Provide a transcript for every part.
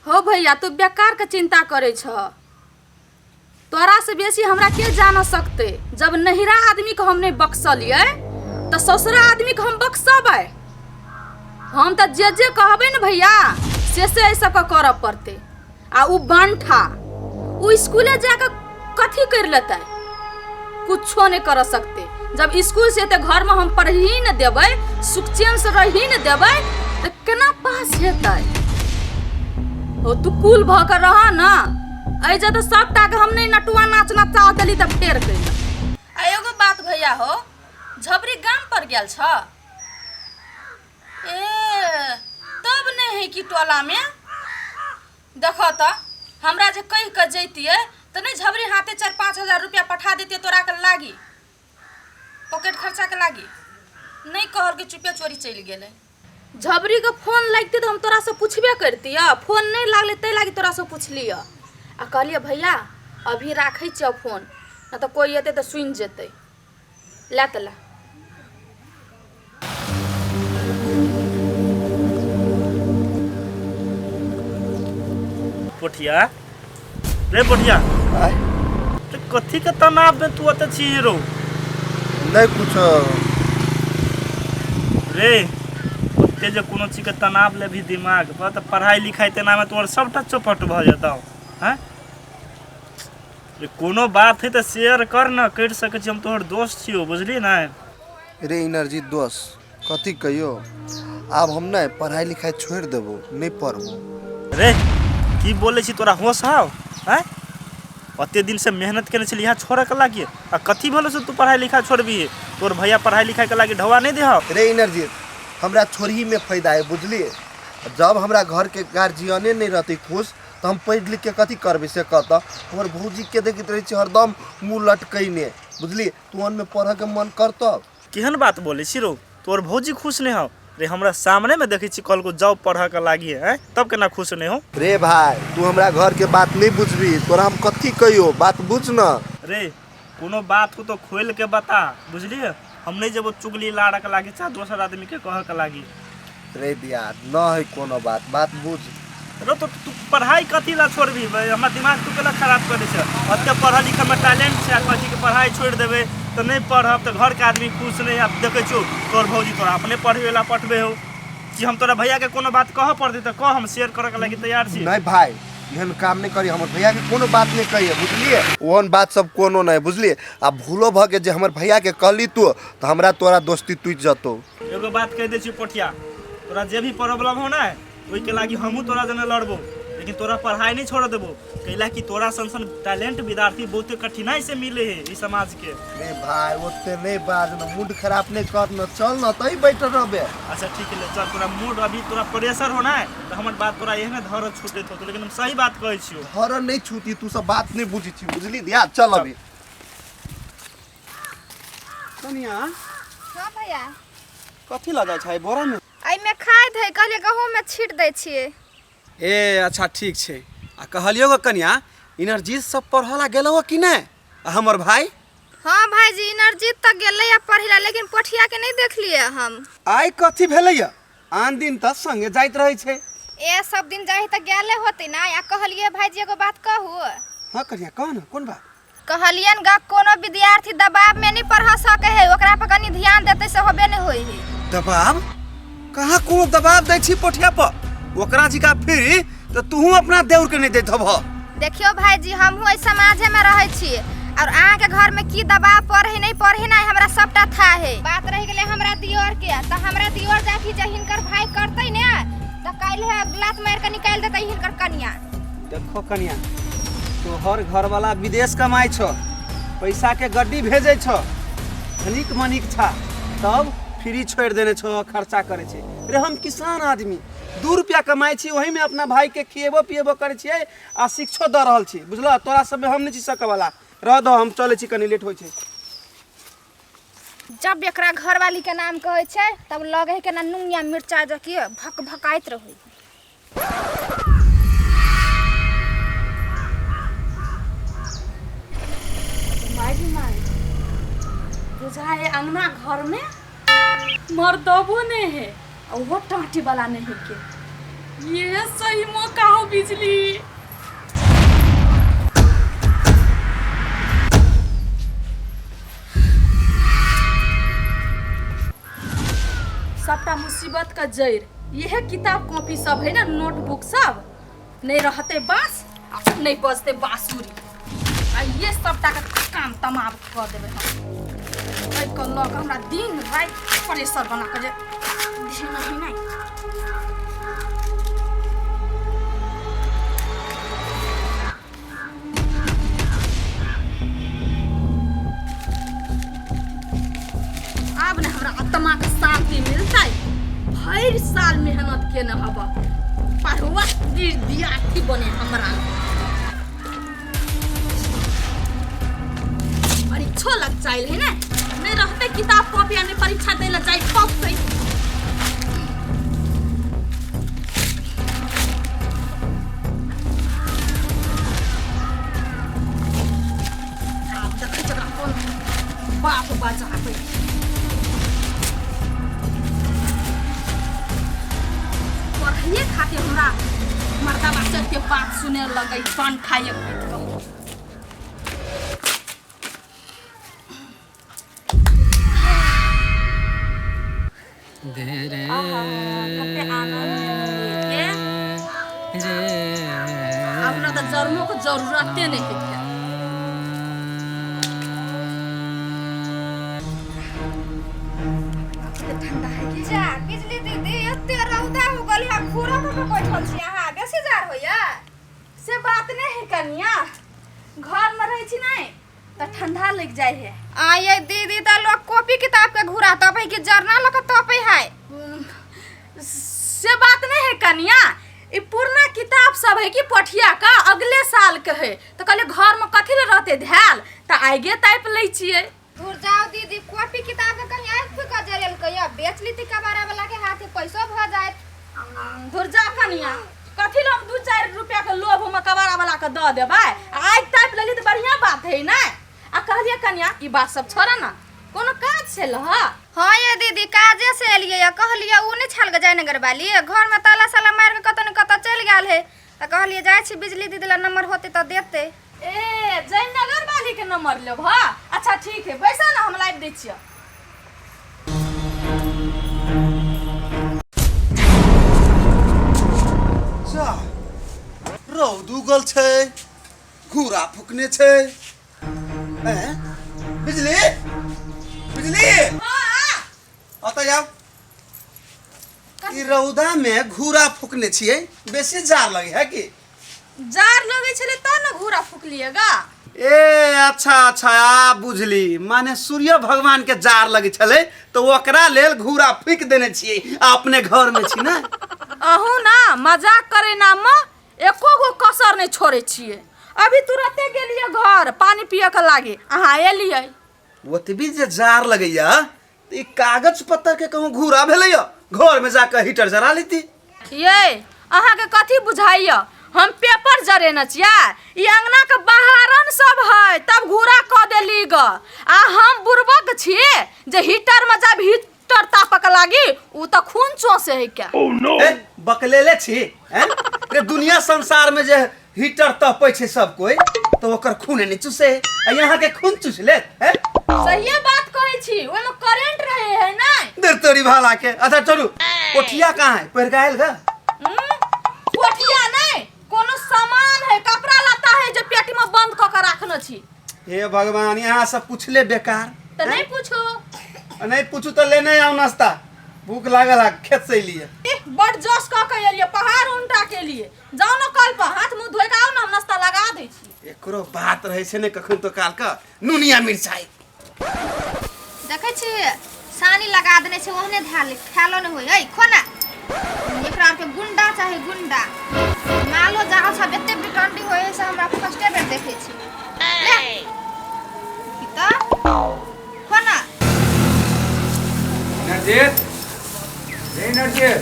हो भैया, तू बेकार के चिंता करै छह। तोरा से बेसी हमरा के जान सकते? जब नहिरा आदमी के हम नहीं बक्सलिए तो ससुरा आदमी के हम बक्सबै। हम तो जे जे कहबै ने भैया, से से एहि सबके करऽ पड़तै। आ उ बंठा उ स्कूले जाके कथी कर लेतै? कुछो नहीं कर सकते। जब स्कूल से एते घर में हम पढ़ही ने देबै, सुख चैन से रही ने देबै, तऽ केना पास हेतै? हो, तू कुल भऽ के रह ना। एहि जे तऽ सबटा के हम नहि नटुआ नाच नचा देली तऽ फेर कैला। आ एगो बात भैया हो, झबरी गाम पर गेल छ? ए, तब नहि है कि टोला में? देखो तऽ, हमरा जे कहि कऽ जैतियै तऽ नहि झबरी हाथे 4-5 हजार रुपया पठा देतियै तोरा के लागी, पॉकेट खर्चा के लागी। नहि कहल कि चुपे चोरी चलि गेलै। झबरी के फोन लगते तऽ हम तोरा से पूछबे करतियै। फोन नहि लागलै ताहि लागी तोरा से पुछलियै। आ कहलियै भैया, अभी राखै छियै फोन, नहि तऽ कोइ एतै तऽ सुनि जेतै। ला तऽ ला। पोठिया रे पोठिया। आय? तो कथी के तनाव में तू अते छी रो? नहीं कुछ। रे, ओते जे कोनो चीज के तनाव लेबही दिमाग पर तऽ पढ़ाई लिखाई तेना में तोहर सबटा चौपट भऽ जेतौ। हैं रे, कोनो बात है तऽ शेयर कर न, करि सकै छी, हम तोहर दोस्त छियौ, बुझली ने? रे एनर्जी दोस्त, कथी कहियो, आब हम नहि पढ़ाई लिखाई छोड़ि देबो, नहि पढ़बो। रे, की बोलै छी? तोरा होश हौ? हैं, ओते दिन से मेहनत केने छली यहाँ छोड़ऽ के लागी, आ कथी भेलो से तू पढ़ाई लिखाई छोड़बी? तोर भैया पढ़ाई लिखाई के लागी ढौआ नहीं देहौ? रे एनर्जी, हमरा छोड़ही में फायदा है, बुझलिए? जब हमरा घर के गार्जियने नहीं रहते खुश तऽ हम पढ़ि लिख के कथी करबै, से कहतऽ। हमर भौजीके देखैत रहै छी हरदम मुँह लटकैने, बुझली? तू में पढ़ऽके मन करतऽ? केहन बात बोलै छी रो? तोर भौजी खुश नहीं हौ? रे, हमरा सामने में देखै छी कहलको जाओ पढ़ऽ के लागी है, तब केना खुश नहीं हो? रे भाई, तू हमरा घर के बात नहीं बुझबी। तोरा हम कथी कहियो, बात बुझ न। रे, कोनो बात हो तो खोल के बता, बुझलिए? हम नहीं जेबो चुगली लाड़ के लागी चाहे दोसर आदमी के कह के लागी। रे दिया न है कोनो बात, बात बुझ। रो, तो तू पढ़ाई कथी ला छोड़बी भाई? हमर दिमाग तू केला खराब करै छै? ओते पढ़ल लिखल में टैलेंट छै आ कथी के पढ़ाई छोड़ देबै? तऽ नहीं पढ़ब तऽ घर के आदमी खुश नहीं। आब देखै छौ तोर भौजी तोरा अपने पढ़बे ला पठबे हो कि हम तोरा भैया के कोनो बात कहऽ पड़तै तऽ कह, हम शेयर करऽ के लागी तैयार छी। नहीं भाई, एहन काम नहीं करी। हमर भैया के कोनो बात नहीं कहिए, बुझलिए? ओहन बात सब कोनो नहीं, बुझलिए? आ भूलो भ के जे हमर भैया के कहली तू तऽ हमरा तोरा दोस्ती टूटि जतौ। एगो बात कहि दै छी पोठिया, तोरा जे भी प्रॉब्लम हो ने, ओहिके लागी हमहूँ तोरा जने लड़बो, लेकिन तोरा पढ़ाई नहीं छोड़ देबो, कैला कि तोरा सन सन टैलेंट विद्यार्थी बहुते कठिनाई से मिले है ई समाज के। रे भाई, ओते नहीं बाज न, मूड खराब नहीं कर न, चल न, तई बैठल रहबे। अच्छा ठीक है, चल। तोरा मूड अभी तोरा प्रेशर हो ना तो हमर बात तोरा एहने धर छूटैत होतो, लेकिन हम सही बात कहै छियौ। धर नहीं छूटी, तू सब बात नहीं बुझी छी, बुझली? दिया चल अभी। कनिया। हाँ भैया। कथी लऽ जाइ छै बोरा में? एहिमे खाद है, कहलिए गहूँम में छीट दै छियै। ए अच्छा, ठीक छै। आ कहलियौ गो कनिया, इनर्जी सब पढ़ऽ ला गेलौ कि नहि? आ हमर भाई? हाँ भाईजी, इनर्जी तक गेलै या पढ़ै ला, लेकिन पोठिया के नहीं देखलिए हम। आइ कथी भेलैया? आन दिन तऽ संगे जाइत रहै छै। ए, सब दिन जाही तऽ गेले होतै ना। आ कहलिए भाईजी, एगो बात कहू? हाँ कनिया, कह न, कोन बात? कहलियन गा, कोनो विद्यार्थी दबाव में नहीं पढ़ सके है, ओकरा पर कनी ध्यान देते से होबे नहीं होई है। दबाव? कहाँ कोनो दबाव दै छी पोठिया पर? ओकरा जिका फिरी तऽ तूहू अपना देउर के नहीं दैत हबह। देखियो भाईजी, हमहूँ एहि समाजे में रहै छी और अहाँ के घर में की दबाव पढ़े नहीं पढ़े ना, हमरा सबटा था है। बात रह गेलै हमरा दियोर के, तऽ हमरा दियोर जाके जे हिनकर भाई करतै ने तऽ काल्हि लात मारि के निकालि देतै हिनकर कनिया। देखो कनिया, तोहर घरवाला विदेश कमाइ छौ, पैसा के गड्डी भेजै छौ, धनिक मनिक छा, तब फ्री छोड़ि देने छौ, खर्चा करै छै। रे, हम किसान आदमी, 2 रुपया कमाइ छी, ओहिमे अपना भाई के खिएबो पिएबो करै छियै आ शिक्षो दऽ रहल छी, बुझलह? तोरा सबमे हम नहि छी सकऽवला। रह दहो, हम चलै छी, कनी लेट होइ छै। जब एकरा घरवाली के नाम कहै छै तब लगे है केना नुनिया मिर्चा जकी भक भकाइत रहै। माय माय, बुझा है अंगना घर में मर्दबो नहीं है आ ओहो टाँटी वाला नहीं है के। ये सही मौका हो बिजली। सबटा मुसीबत का जड़ यह किताब कॉपी सब है ना, नोटबुक सब नहीं रहते बांस आ नहीं बजते बांसुरी, आ ये सबटा के काम तमाम कऽ देबै हम। एहिके लऽ कऽ हमरा दिन राति प्रेशर बना कऽ जे धेने है नहि। आब ने हमरा आत्मा के शांति मिलतै। भरि साल मेहनत केने हब, पढ़ुआ विद्यार्थी बने हमरा। परीक्षो लग जाइल है ने, नहीं रहते किताब कॉपी आ नहीं परीक्षा दै ला जाय पड़तै। आब देखै छी ओकरा कोन बाप बजाबै। पढ़ैए खातिर हमरा मर्दाबा चढ़ के बात सुने लगै पान खाइए बैठ कऽ। आहा, कते आनंद के। अपना तऽ जरमो के जरूरते नहि है। कते ठंडा है कि। जा बिजली दीदी, एते रौदा हो गेल है, घूरा पर बैठल छी अहाँ, बेसी जाड़ होइया? से बात नहीं है कनिया, घर में रहै छी नहीं तऽ ठंडा लग जाइ है। आ ये दीदी, तऽ लोग कॉपी किताब के घूरा तपै कि जरना लऽ के तपै है? से बात नहीं है कनिया, ई पुरना किताब सब है कि पठिया का अगले साल के है, तऽ कहलियै घर में कथी ले रहते धैल, तऽ आगे तापि लै छियै। दूर जाओ दीदी, कॉपी किताब के कहीं आगि फूकि के जरेलकै या बेच लीती कबाड़ा वाला के हाथे, पैसो भऽ जायत। धुर जा कनिया, कथी ले हम 2-4 रुपया के लोभ में कबाड़ा वाला के दऽ देबै? आगि तापि लेली तऽ बढ़िया बात है ने। आ कहलियै कनिया, ई बात सब छोड़ा ना, कोनो काज छल ह? हाँ ये दीदी, काजे से एलियै या कहलियै उ नहि छल गे जयनगर वाली, घर में ताला साला मारि के कतऽ ने कतऽ चलि गेल है, तऽ कहलियै जाइ छी बिजली दीदी लग, नंबर होतै तऽ देतै। ए जयनगर वाली के नंबर लेब? हाँ अच्छा ठीक है, बैसा ना, हम लाबि दै छियै। जा, रौद उगल छै, घूरा फुकने छै। हैं? बिजली बिजली, ओतऽ जाउ। ई रौदा में घूरा फुकने छियै, बेसी जार लगे है की? जार लगै छलै तब ने घूरा फुकलियै गा। ए अच्छा अच्छा, आ बुझली, माने सूर्य भगवान के जार लगे छलै तऽ ओकरा लेल घूरा फूकि देने छियै, आ अपने घर में छी ने। अहूँ ना मजाक करे नाम में एको गो कसर नहीं छोड़े छियै। अभी तुरते गेलियै घर पानी पिए के लागे, अहाँ एलियै। ओतबी जे जार लगैया तऽ ई कागज पत्तर के कहूँ घूरा भेलैया, घर में जाके हीटर जरा लेती। ये अहाँके कथी बुझाइया, हम पेपर जरेने छियै? ई अंगना के बहारन सब है तब घूरा कऽ देली ग, आ हम बुड़बक छियै जे हीटर में जब हीटर तापक लागी उ तऽ खून चोसे है क्या। ए बकलेले छी हैं रे? दुनिया संसार में जे हीटर तपै छै सब कोई तऽ ओकर खून नहि चूसे है, आ यहाँ के खून चूस लेत हैं? सहिए बात कहै छी, ओहिमे करेंट रहे है नै। देर तोरी भाला के। अच्छा चलू, कोठिया कहाँ है? पहिर के आयल गा? कोठिया नहीं, कोनो सामान है, कपड़ा लत्ता है जे पेटी में बंद कऽ के राखने छी। हे भगवान, यहाँ सब पूछले बेकार। तऽ नहीं पूछू। आ नहीं पूछू तऽ लेने आउ नाश्ता, भूख लागल है, खेत से एलियै। एह, बड़ जोश कऽ के एलियै, पहाड़ उनटा के लिए। जाउ ने कल पर हाथ मुंह धोइ के आउ ने, हम नाश्ता लगा दै छी। एकरो बात रहै छै ने कखन तो काल के नुनिया मिरचाई। देखै छी सानी लगा देने छै, ओहने धैल खायलो नहि होइ है। खो ना, एकरा आरके गुंडा चाही गुंडा। मालो जाल सब एते बिटंडी होइ है से हमरा फर्स्टे बेर देखै छी। ले की तऽ खो ना। नरजीत, हे नरजीत।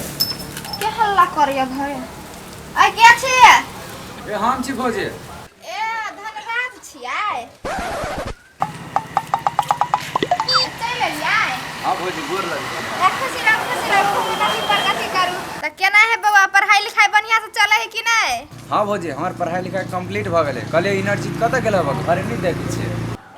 के हल्ला करैया घरे? ऐ के छी? ए हम छी भौजी। ए धनराज छियै, चलि एलियै? हाँ भौजी गोर लगे। खुशी रहू, खुशी रहू, खूब उन्नति प्रगति करू। तऽ केना है बौआ, पढ़ाई लिखाई बढ़िया से चले है कि नहीं? हाँ भौजी, हमर पढ़ाई लिखाई कंप्लीट भऽ गेलै। कहलियै इनर्जी कतऽ गेल हबऽ, घरे नहि देखै छियै।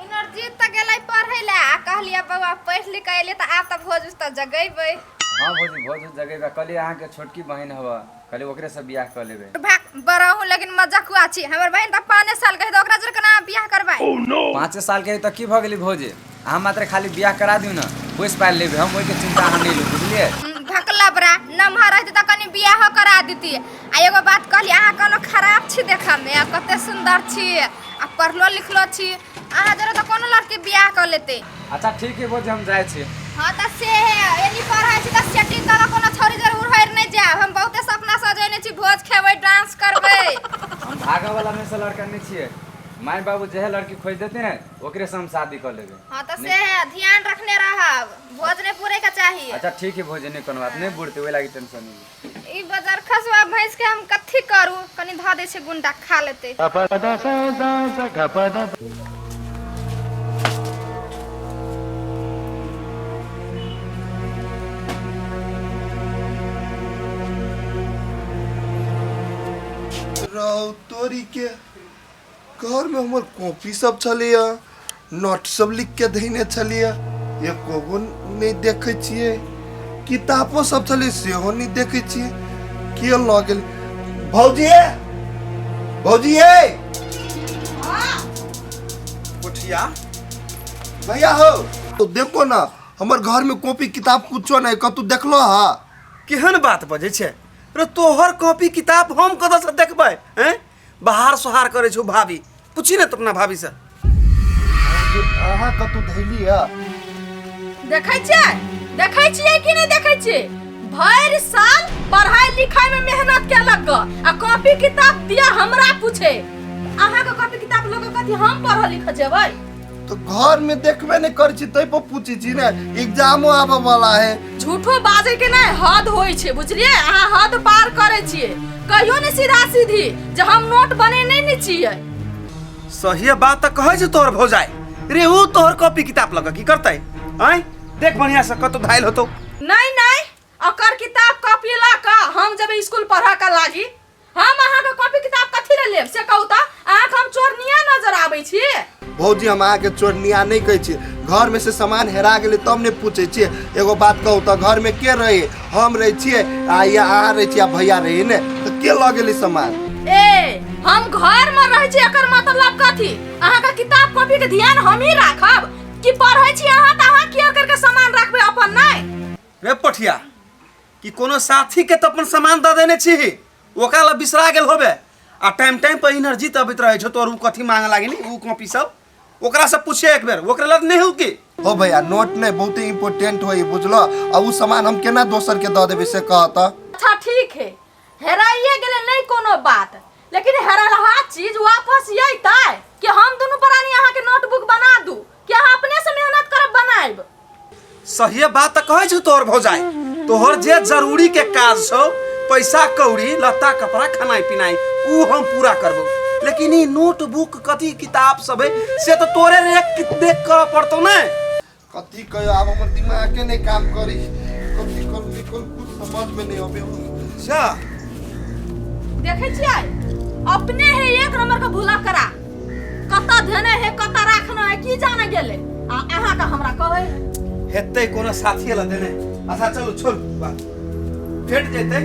इनर्जी तऽ गेलै पढ़ै लए आ कहलियै बौआ पढ़ि लिख के एलियै तऽ आब तऽ भोज उज तऽ जगेबै। हाँ भौजी, भोज उज जगेबै। कहलियै अहाँके छोटकी बहिन हबऽ, कहलियै ओकरे से बियाह कऽ लेबै। भाग बड़हु, लेकिन मजकुआ छी। हमर बहिन तऽ 5 साल के है, तऽ ओकरा जोर केना बियाह करबै? 5 साल के है तऽ की भऽ गेलै भौजी? अहाँ मात्र खाली बियाह करा दियौ ने, पोसि पालि लेबै हम, ओहिके चिन्ता अहाँ नहि लू, बुझलियै? भकला बड़ा नमहर रहती तऽ कनि बियाहो करा देती। आ एगो बात कहली, अहाँ कोनो खराब छी देखऽमे? आ कते सुन्दर छी आ पढ़लो लिखलो छी, अहाँ जरे तऽ कोनो लड़की बियाह कऽ लेतै। अच्छा ठीक है भौजी, हम जाइ छी। हाँ तऽ से है, एनी पढ़ै छी तऽ सेटिंग कऽ कऽ कोनो छौरी जरूर हरि नहि जायब। हम बहुते सपना सजेने छी, भोज खेबै, डांस करबै। हम भागऽ वाला में से लड़का नहि छियै। माय बाबू जेहे लड़की खोजि देतै ने, ओकरे से हम शादी कऽ लेबै। हाँ तऽ से है, ध्यान रखने रहब, भोज नहि पूरे के चाही। अच्छा ठीक है भौजी, नहि कोनो बात नहि, बुढ़तै ओहि लागी टेंशन नहि। ई बजार खसुआ भैंस के हम कथी करू, कनि धऽ दै छै गुंडा खा लेतै। रौ तोरी के, घर में हमर कॉपी सब छलैया, नोट सब लिख के धैने छलैया, एको गो नहि देखै छियै। किताबो सब छलै, सेहो नहि देखै छियै। के लऽ गेल? भौजी हे, भौजी हे। कोठिया भैया हो तो देखो ना, हमर घर में कॉपी किताब कुछो नहीं, कतू देखलो हा? केहन बात बजै छै रे? तोहर कॉपी किताब हम कतऽ से देखबै? हैं, बाहर सोहार करै छौ भाभी, पूछी ने तो अपना भाभी से। अहाँ कतू धैली है? देखै छियै, देखै छियै कि नहि देखै छियै? भरि साल पढ़ाई लिखाई में मेहनत केलक ग आ कॉपी किताब दिया हमरा पूछे। अहाँके कॉपी किताब लऽ कऽ कथी हम पढ़ऽ लिखऽ जेबै? तो घर में देखबे नहीं करै छी, तै पर पूछै छी ने। एग्जामो आबऽ वाला है। झूठो बाजै के नहि हद होइ छै, बुझलियै? अहाँ हद पार करै छियै। कहियो ने सीधा सीधी जे हम नोट बनेने नहि छियै। सही बात तऽ कहै छै तोहर भौजाई रे। ऊ तोहर कॉपी किताब लऽ कऽ की करतै? आँय, देख बढ़िया से, कतौ धायल होतौ। नहीं नहीं, ओकर किताब कॉपी लऽ कऽ हम जब स्कूल पढ़ऽ के लागी, हम अहाँके कॉपी किताब कथी लए लेब से कहू तऽ? अहाँके हम चोरनिया नजर आबै छी? भौजी, हम अहाँके चोरनिया नहि कहै छी। घर में से सामान हेरा गेलै तब ने पूछै छियै। एगो बात कहू तऽ, घर में के रही? हम रहै छियै आ या अहाँ रहै छियै आ भैया रहै ने, तऽ के लऽ गेलै सामान? ए, हम घर में रहै छी एकर मतलब कथी? अहाँके किताब कॉपी के ध्यान हमही राखब कि पढ़ै छी अहाँ तऽ अहाँ केयर करके सामान राखबै, अपन नहि? रे पठिया, कि कोनो साथी के तऽ अपन सामान दऽ देने छी, ओकरा लग बिसरा गेल होबे। आ टाइम टाइम पर एनर्जी तऽ अबैत रहै छौ तोहर, उ कथी मांगे लागी नी उ कॉपी सब, ओकरा से पूछिए एक बेर, ओकरा लग नहीं हो की? हो भैया, नोट नहीं बहुते इम्पोर्टेंट होई, बुझलो? आ उ सामान हम केना दोसर के दऽ देबै से कह तऽ। अच्छा ठीक है, हेराइए गेलै नहीं कोनो बात, लेकिन हेरलहा चीज वापस अयतै कि हम दुनू प्राणी अहाँके नोटबुक बना दू कि अहाँ अपने से मेहनत करब बनायब? सहिए बात तऽ कहै छौ तोहर भौजाई। तोहर जे जरूरी के काज छौ, पैसा कौड़ी, लत्ता कपड़ा, खानाइ पिनाइ, उ हम पूरा करबो, लेकिन ई नोटबुक कथी किताब सब है से तऽ तोरे देख देख करऽ पड़तौ ने। कथी कहियो, आब हमर दिमागे नहीं काम करी। कथी करू नहीं करू, कुछ समझ में नहीं आबे। अच्छा देखै छियै, अपने है एक नंबर के भूला करा, कतऽ धेने है कतऽ राखना है की जाने गेलै, आ अहाँके हमरा कहै है। हेतै कोनो साथी लए देने। अच्छा चलू, छोड़ बात, भेट जेतै।